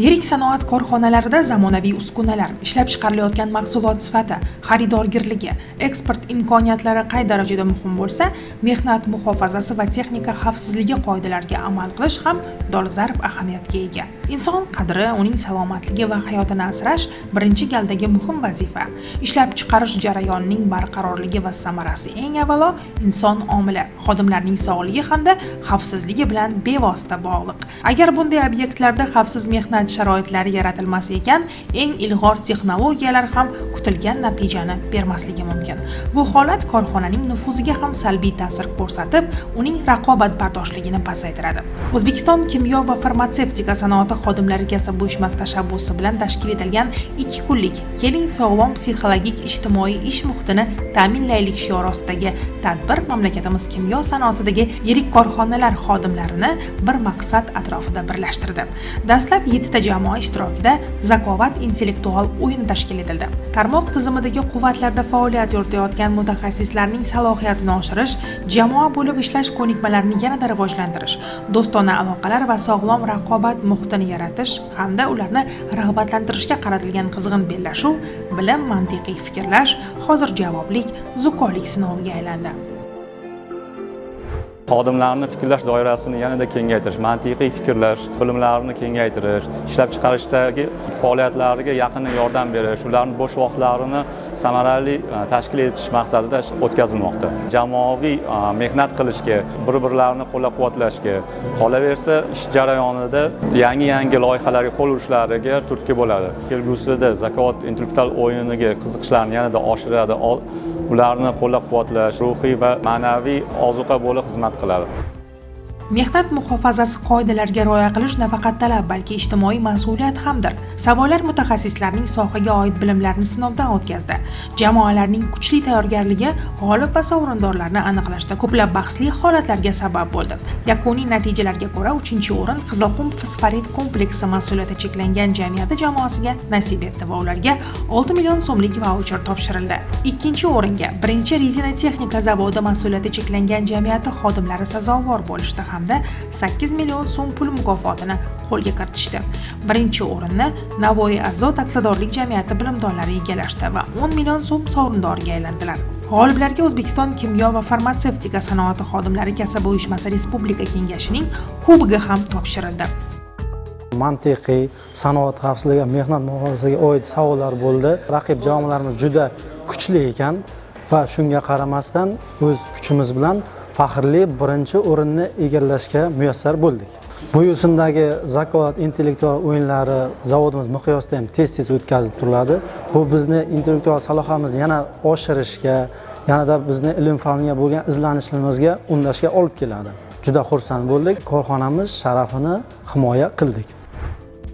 Yirik sanoat korxonalarida zamonaviy uskunalar, ishlab chiqarilayotgan mahsulot sifati, xaridorgirligi, eksport imkoniyatlari qay darajada muhim bo'lsa, mehnat muhofazasi va texnika xavfsizligi qoidalariga amal qilish ham dolzarb ahamiyatga ega. Inson qadri, uning salomatligi va hayotini asrash birinchi galdagi muhim vazifa. Ishlab chiqarish jarayonining barqarorligi va samarasi eng avvalo inson omili, xodimlarning sog'ligi hamda xavfsizligi bilan bevosita bog'liq. Agar bunday obyektlarda xavfsiz mehnat sharoitlari yaratilmas ekan, eng ilg'or texnologiyalar ham kutilgan natijani bermasligi mumkin. Bu holat korxonaning nufuziga ham salbiy ta'sir ko'rsatib, uning raqobatbardoshligini pasaytiradi. O'zbekiston kimyo va farmatsevtika sanoati xodimlari kasaba uyushmasi tashabbusi bilan tashkil etilgan 2 kunlik "Keling, sog'lom psixologik ijtimoiy ish muhitini ta'minlaylik" shiori ostidagi tadbir mamlakatimiz kimyo sanoatidagi yirik korxonalar xodimlarini bir maqsad atrofida birlashtirdi. Dastlab 7 ta jamoa ishtirokida "Zakovat" intellektual o'yini tashkil etildi. Tarmoq tizimidagi quvvatlarda faoliyat yuritayotgan mutaxassislarning salohiyatini oshirish, jamoa bo'lib ishlash ko'nikmalarini yanada rivojlantirish, do'stona aloqalar va sog'lom raqobat muhitini yaratish hamda ularni rag'batlantirishga qaratilgan qizg'in bellashuv bilim, mantiqiy fikrlash, hozirjavoblik, zukolik sinoviga aylandi. Xodimlarni fikrlash doirasini yanada kengaytirish, mantiqiy fikrlash bilimlarini kengaytirish, ishlab chiqarishdagi faoliyatlariga yaqindan yordam berish, ularni bo'sh vaqtlarini samarali tashkil etish maqsadida o'tkazilmoqda. Jamoaviy mehnat qilishga, bir-birlarini qo'llab-quvvatlashga, qolaversa ish jarayonida yangi-yangi loyihalarga qo'l urishlariga turtki bo'ladi. Kelgusida "Zakovat" intellektual o'yiniga qiziqishlarini yanada oshiradi, ularni qo'llab-quvvatlash, ruhiy va ma'naviy ozuqa bo'lib xizmat qiladi. Mehnat muhofazasi qoidalariga rioya qilish nafaqat talab, balki ijtimoiy mas'uliyat hamdir. Savollar mutaxassislarning sohaga oid bilimlarini sinovdan o'tkazdi. Jamoalarning kuchli tayyorgarligi g'olib va sovrindorlarni aniqlashda ko'plab bahsli holatlarga sabab bo'ldi. Yakuniy natijalarga ko'ra, 3-o'rin "Qizilqum" fosforit kompleksi mas'uliyati cheklangan jamiyati jamoasiga nasib etdi va ularga 6 million so'mlik vaucher topshirildi. Ikkinchi o'ringa birinchi rezina texnika zavodi mas'uliyati cheklangan jamiyati xodimlari sazovor bo'lishdi hamda 8 million so'm pul mukofotini qo'lga kiritishdi. Birinchi o'rinni "Navoiy Azot" aksiyadorlik jamiyati bilimdonlari egallashdi va 10 million so'm sovrindoriga aylandilar. G'oliblarga O'zbekiston kimyo va farmatsevtika sanoati xodimlari kasaba uyushmasi Respublika kengashining kubogi ham topshirildi. Mantiqiy, sanoat xavfsizligi, mehnat muhofazasiga oid savollar bo'ldi. Raqib jamoalarimiz juda kuchli ekan va shunga qaramasdan o'z kuchimiz bilan faxrli birinchi o'rinni egallashga muyassar bo'ldik. Bu yo'sindagi "Zakovat" intellektual o'yinlari zavodimiz miqyosida ham tez-tez o'tkazib turiladi. Bu bizni intellektual salohiyatimizni yana oshirishga, yanada bizni ilm fanga bo'lgan izlanishimizga undashga olib keladi. Juda xursand bo'ldik, korxonamiz sharafini himoya qildik.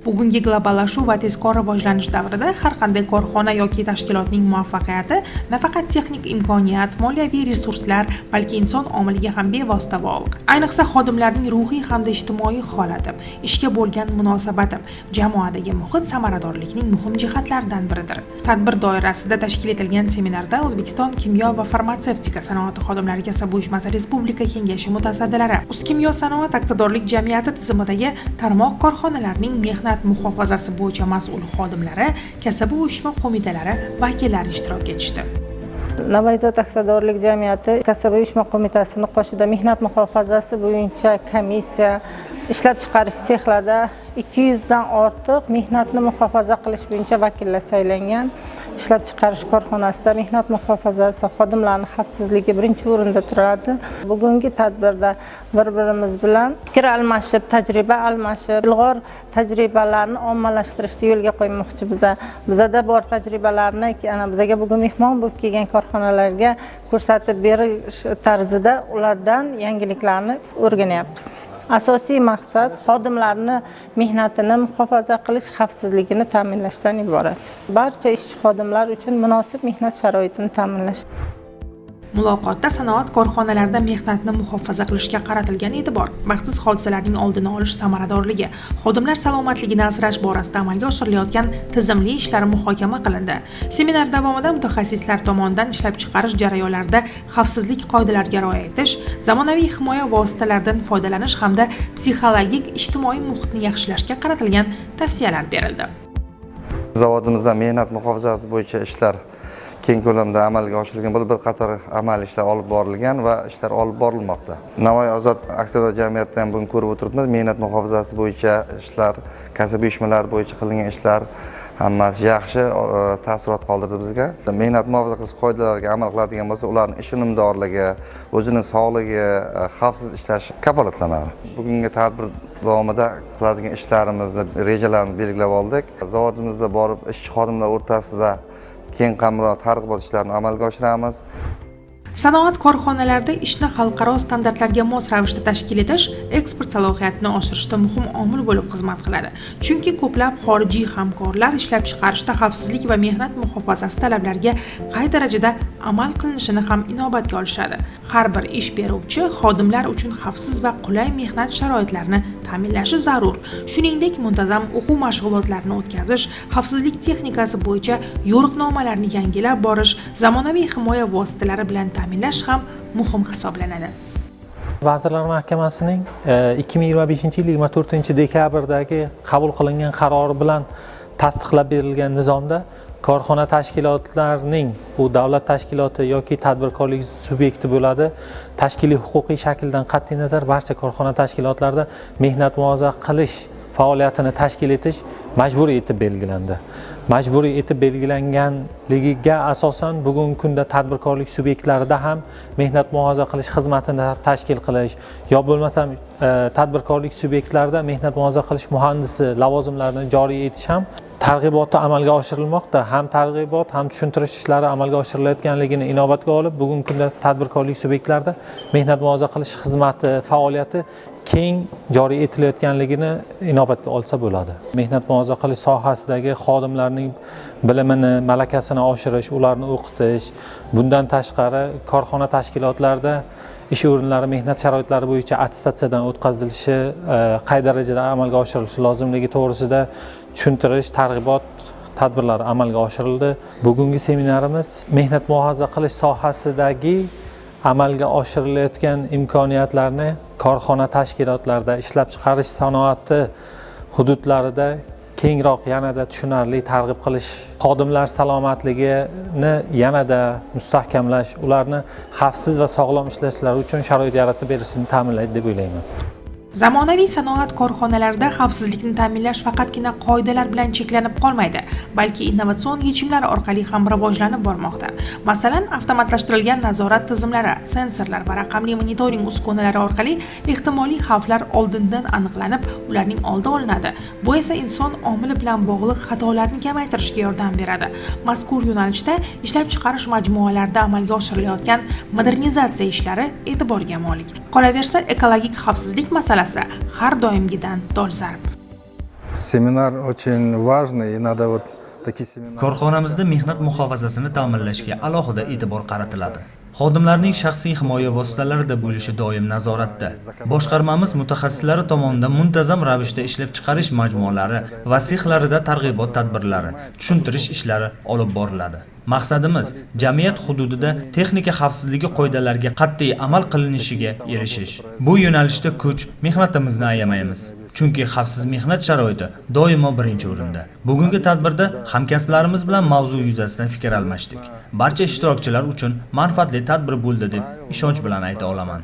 Bugungi globallashuv va tezkor rivojlanish davrida har qanday korxona yoki tashkilotning muvaffaqiyati nafaqat texnik imkoniyat, moliyaviy resurslar, balki inson omiliga ham bevosita bog'liq. Ayniqsa xodimlarning ruhiy hamda ijtimoiy holati, ishga bo'lgan munosabati, jamoadagi muhit samaradorlikning muhim jihatlaridan biridir. Tadbir doirasida tashkil etilgan seminarda O'zbekiston kimyo va farmatsevtika sanoati xodimlari kasaba uyushmasi Respublika kengashi mutasaddilari, "Uzkimyosanoat" aksiyadorlik jamiyati tizimidagi tarmoq korxonalarining mehnat muhofazasi bo'yicha mas'ul xodimlari, kasaba uyushma qo'mitalari vakillari ishtirok etishdi. "Navoiyzot" aksiyadorlik jamiyati kasaba uyushma qo'mitasini qoshida mehnat muhofazasi bo'yicha komissiya ishlab chiqarish sexlarida 200 dan ortiq mehnatni muhofaza qilish bo'yicha vakillar saylangan. Ishlab chiqarish korxonasida mehnat muhofazasi, xodimlarning xavfsizligi birinchi o'rinda turadi. Bugungi tadbirda bir-birimiz bilan fikr almashib, tajriba almashib, ilg'or tajribalarni ommalashtirishni yo'lga qo'ymoqchi biza. Bizada bor tajribalarni ana bizaga bugun mehmon bo'lib kelgan korxonalarga ko'rsatib berish tarzida ulardan yangiliklarni o'rganyapmiz. Asosiy maqsad xodimlarni mehnatini muhofaza qilish, xavfsizligini ta'minlashdan iborat. Barcha ishchi xodimlar uchun munosib mehnat sharoitini ta'minlash. Muloqotda sanoat korxonalarida mehnatni muhofaza qilishga qaratilgan e'tibor, baxtsiz hodisalarning oldini olish samaradorligi, xodimlar salomatligini asrash borasida amalga oshirilayotgan tizimli ishlar muhokama qilindi. Seminar davomida mutaxassislar tomonidan ishlab chiqarish jarayonlarida xavfsizlik qoidalariga rioya etish, zamonaviy himoya vositalaridan foydalanish hamda psixologik ijtimoiy muhitni yaxshilashga qaratilgan tavsiyalar berildi. Zavodimizda mehnat muhofazasi bo'yicha ishlar keng ko'lamda amalga oshirilgan bo'lib, bir qator amaliy ishlar olib borilgan va ishlar olib borilmoqda. Navoiy Ozod aksiyador jamiyatida ham bugun ko'rib o'tiribmiz, mehnat muhofazasi bo'yicha ishlar, kasb uyushmalari bo'yicha qilingan ishlar hammasi yaxshi taassurot qoldirdi bizga. Mehnat muhofaza qilish qoidalariga amal qiladigan bo'lsa, ularning ish unumdorligi, o'zining sog'ligi, xavfsiz ishlashi kafolatlanadi. Bugungi tadbir davomida qiladigan ishlarimizni, rejalarni belgilab oldik. Zavodimizda borib ishchi xodimlar o'rtasida keng qamrovli targ'ibot ishlarini amalga oshiramiz. Sanoat korxonalarida ishni xalqaro standartlarga mos ravishda tashkil etish eksport salohiyatini oshirishda muhim omil bo'lib xizmat qiladi. Chunki ko'plab xorijiy hamkorlar ishlab chiqarishda xavfsizlik va mehnat muhofazasi talablariga qay darajada amal qilinishini ham inobatga olishadi. Har bir ish beruvchi xodimlar uchun xavfsiz va qulay mehnat sharoitlarini ta'minlashi zarur. Shuningdek, muntazam o'quv mashg'ulotlarini o'tkazish, xavfsizlik texnikasi bo'yicha yo'riqnomalarni yangilab borish, zamonaviy himoya vositalari bilan ta'minlash ham muhim hisoblanadi. Vazirlar Mahkamasining 2025-yil 24-dekabrdagi qabul qilingan qarori bilan tasdiqlab berilgan nizomda korxona tashkilotlarining, u davlat tashkiloti yoki tadbirkorlik subyekti bo'ladi, tashkiliy huquqiy shakldan qat'iy nazar barcha korxona tashkilotlarida mehnat muhofaza qilish faoliyatini tashkil etish majburiy etib belgilandi. Majburiy etib belgilanganligiga asosan bugungi kunda tadbirkorlik subyektlarida ham mehnat muhofaza qilish xizmatini tashkil qilish yo bo'lmasam tadbirkorlik subyektlarida mehnat muhofaza qilish muhandisi lavozimlarini joriy etish ham targ'iboti amalga oshirilmoqda. Ham targ'ibot, ham tushuntirish ishlari amalga oshirilayotganligini inobatga olib, bugungi kunda tadbirkorlik subyektlarida mehnat muhofaza qilish xizmati faoliyati keng joriy etilayotganligini inobatga olsa bo'ladi. Mehnat muhofaza qilish sohasidagi xodimlarning bilimini, malakasini oshirish, ularni o'qitish, bundan tashqari korxona tashkilotlarida ish o'rinlari mehnat sharoitlari bo'yicha attestatsiyadan o'tkazilishi, qay darajada amalga oshirilishi lozimligi to'g'risida tushuntirish, targ'ibot tadbirlari amalga oshirildi. Bugungi seminarimiz mehnat muhofaza qilish sohasidagi amalga oshirilayotgan imkoniyatlarni korxona tashkilotlarida, ishlab chiqarish sanoati hududlarida kengroq, yanada tushunarli targ'ib qilish, xodimlar salomatligini yanada mustahkamlash, ularni xavfsiz va sog'lom ishlashlari uchun sharoit yaratib berishini ta'minlaydi deb o'ylayman. Zamonaviy sanoat korxonalarida xavfsizlikni ta'minlash faqatgina qoidalar bilan cheklanib qolmaydi, balki innovatsion yechimlar orqali ham rivojlanib bormoqda. Masalan, avtomatlashtirilgan nazorat tizimlari, sensorlar va raqamli monitoring uskunalari orqali ehtimoliy xavflar oldindan aniqlanib, ularning oldi olinadi. Bu esa inson omili bilan bog'liq xatolarni kamaytirishga yordam beradi. Mazkur yo'nalishda ishlab chiqarish majmualarida amalga oshirilayotgan modernizatsiya ishlari e'tiborga molik. Qolaversa, ekologik xavfsizlik masalasi har doimgidan dolzarb. Семинар очень важный, и надо вот такие семинары. Korxonamizda mehnat muhofazasini ta'minlashga alohida e'tibor qaratiladi. Xodimlarning shaxsiy himoya vositalarida bo'lishi doim nazoratda. Boshqarmamiz mutaxassislari tomonidan muntazam ravishda ishlab chiqarish majmualari va sexlarida targ'ibot tadbirlari, tushuntirish ishlari olib boriladi. Maqsadimiz jamiyat hududida texnika xavfsizligi qoidalariga qat'iy amal qilinishiga erishish. Bu yo'nalishda kuch, mehnatimizni ayamaymiz. Chunki xavfsiz mehnat sharoiti doimo birinchi o'rinda. Bugungi tadbirda hamkasblarimiz bilan mavzu yuzasidan fikr almashdik. Barcha ishtirokchilar uchun manfaatli tadbir bo'ldi deb ishonch bilan ayta olaman.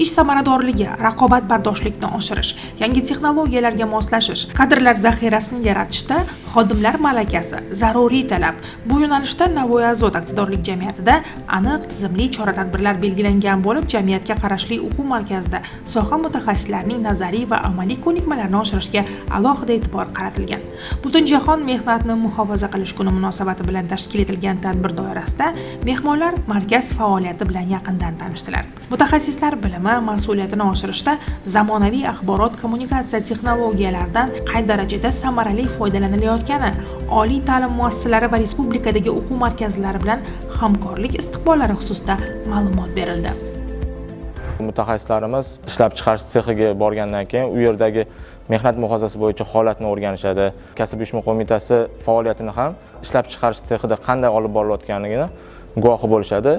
Ish samaradorligi, raqobatbardoshlikni oshirish, yangi texnologiyalarga moslashish, kadrlar zaxirasini yaratishda xodimlar malakasi zaruriy talab. Bu yo'nalishda Navoiy Azot aksiyadorlik jamiyatida aniq tizimli chora-tadbirlar belgilangan bo'lib, jamiyatga qarashli o'quv markazida soha mutaxassislarining nazariy va amaliy ko'nikmalarini oshirishga alohida e'tibor qaratilgan. Butunjahon mehnatni muhofaza qilish kuni munosabati bilan tashkil etilgan tadbir doirasida mehmonlar markaz faoliyati bilan yaqindan tanishdilar. Mutaxassislar bilimi, mas'uliyatini oshirishda zamonaviy axborot kommunikatsiya texnologiyalaridan qay darajada samarali foydalanilayotgani borilayotgani, oliy ta'lim muassasalari va respublikadagi o'quv markazlari bilan hamkorlik istiqbollari xususida ma'lumot berildi. Mutaxassislarimiz ishlab chiqarish sexiga borgandan keyin u yerdagi mehnat muhofazasi bo'yicha holatni o'rganishadi. Kasb uyushma qo'mitasi faoliyatini ham ishlab chiqarish sexida qanday olib borilayotganligini guvohi bo'lishadi.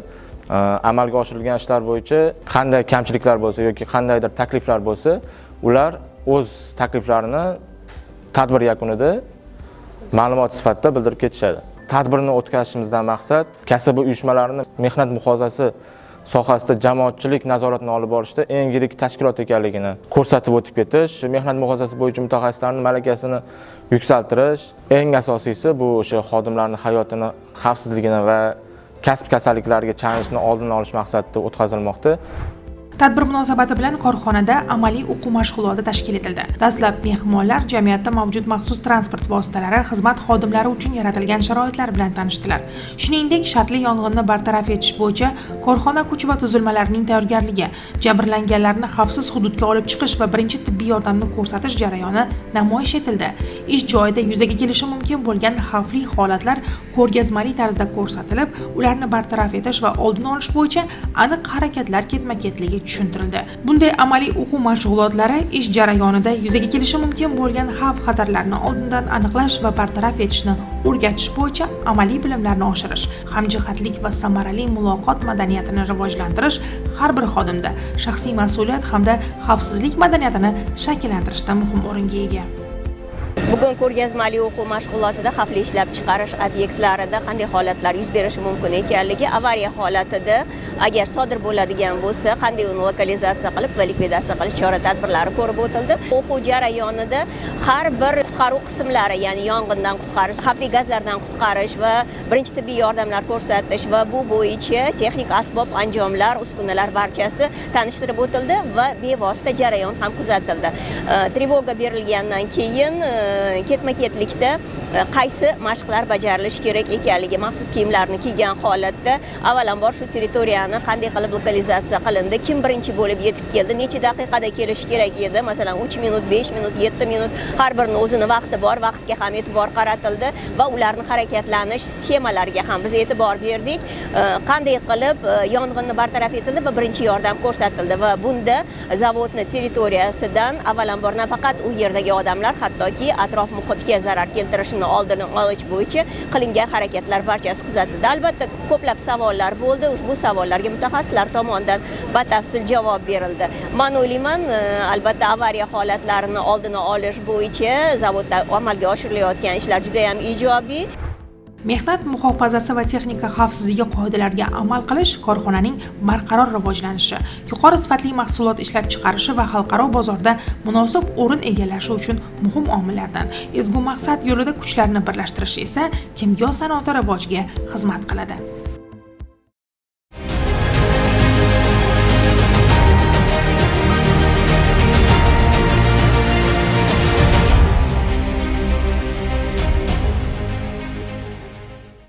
Amalga oshirilgan ishlar bo'yicha qanday kamchiliklar bo'lsa yoki qandaydir takliflar bo'lsa, ular o'z takliflarini tadbir yakunida ma'lumot sifatida bildirib ketishadi. Tadbirni o'tkazishimizdan maqsad kasb uyushmalarini mehnat muhofazasi sohasida jamoatchilik nazoratini olib borishda eng yirik tashkilot ekanligini ko'rsatib o'tib ketish, mehnat muhofazasi bo'yicha mutaxassislarning malakasini yuksaltirish, eng asosiysi bu o'sha xodimlarning hayotini xavfsizligini va kasb kasalliklariga chalinishni oldini olish maqsadida o'tkazilmoqda. Tadbir munosabati bilan korxonada amaliy o'quv mashg'uloti tashkil etildi. Dastlab mehmonlar jamiyatda mavjud maxsus transport vositalari, xizmat xodimlari uchun yaratilgan sharoitlar bilan tanishdilar. Shuningdek, shartli yong'inni bartaraf etish bo'yicha korxona kuch va tuzilmalarining tayyorgarligi, jabrlanganlarni xavfsiz hududga olib chiqish va birinchi tibbiy yordamni ko'rsatish jarayoni namoyish etildi. Ish joyida yuzaga kelishi mumkin bo'lgan xavfli holatlar ko'rgazmali tarzda ko'rsatilib, ularni bartaraf etish va oldini olish bo'yicha aniq harakatlar ketma-ketligi tushuntirildi. Bunday amaliy o'quv mashg'ulotlari ish jarayonida yuzaga kelishi mumkin bo'lgan xavf-xatarlarni oldindan aniqlash va bartaraf etishni o'rgatish bo'yicha amaliy bilimlarni oshirish, hamjihatlik va samarali muloqot madaniyatini rivojlantirish, har bir xodimda shaxsiy mas'uliyat hamda xavfsizlik madaniyatini shakllantirishda muhim o'ringa ega. Bugun ko'rgazmali o'quv mashg'ulotida xavfli ishlab chiqarish obyektlarida qanday holatlar yuz berishi mumkin ekanligi, avariya holatida agar sodir bo'ladigan bo'lsa, qanday uni lokalizatsiya qilib va likvidatsiya qilish chora-tadbirlari ko'rib o'tildi. O'quv jarayonida har bir qutqaruv qismlari, ya'ni yong'indan qutqarish, xavfli gazlardan qutqarish va birinchi tibbiy yordamlar ko'rsatish va bu bo'yicha texnik asbob, anjomlar, uskunalar barchasi tanishtirib o'tildi va bevosita jarayon ham kuzatildi. Trevoga berilgandan keyin ketma-ketlikda qaysi mashqlar bajarilishi kerak ekanligi, maxsus kiyimlarni kiygan holatda avvalambor shu territoriyani qanday qilib lokalizatsiya qilindi, kim birinchi bo'lib yetib keldi, necha daqiqada kelishi kerak edi, masalan 3 minut, 5 minut, 7 minut, har birini o'zini vaqti bor, vaqtga ham e'tibor qaratildi va ularni harakatlanish sxemalariga ham biz e'tibor berdik. Qanday qilib yong'inni bartaraf etildi va birinchi yordam ko'rsatildi va bunda zavodni territoriyasidan avvalambor nafaqat u yerdagi odamlar, hattoki atrof muhitga zarar keltirishini oldini olish bo'yicha qilingan harakatlar barchasi kuzatildi. Albatta ko'plab savollar bo'ldi. Ushbu savollarga mutaxassislar tomonidan batafsil javob berildi. Men o'ylayman, albatta avariya holatlarini oldini olish bo'yicha zavodda amalga oshirilayotgan ishlar juda ham ijobiy. Mehnat muhofazasi va texnika xavfsizligi qoidalariga amal qilish korxonaning barqaror rivojlanishi, yuqori sifatli mahsulot ishlab chiqarishi va xalqaro bozorda munosib o'rin egallashi uchun muhim omillardan. Ezgu maqsad yo'lida kuchlarni birlashtirish esa kimyo sanoati rivojiga xizmat qiladi.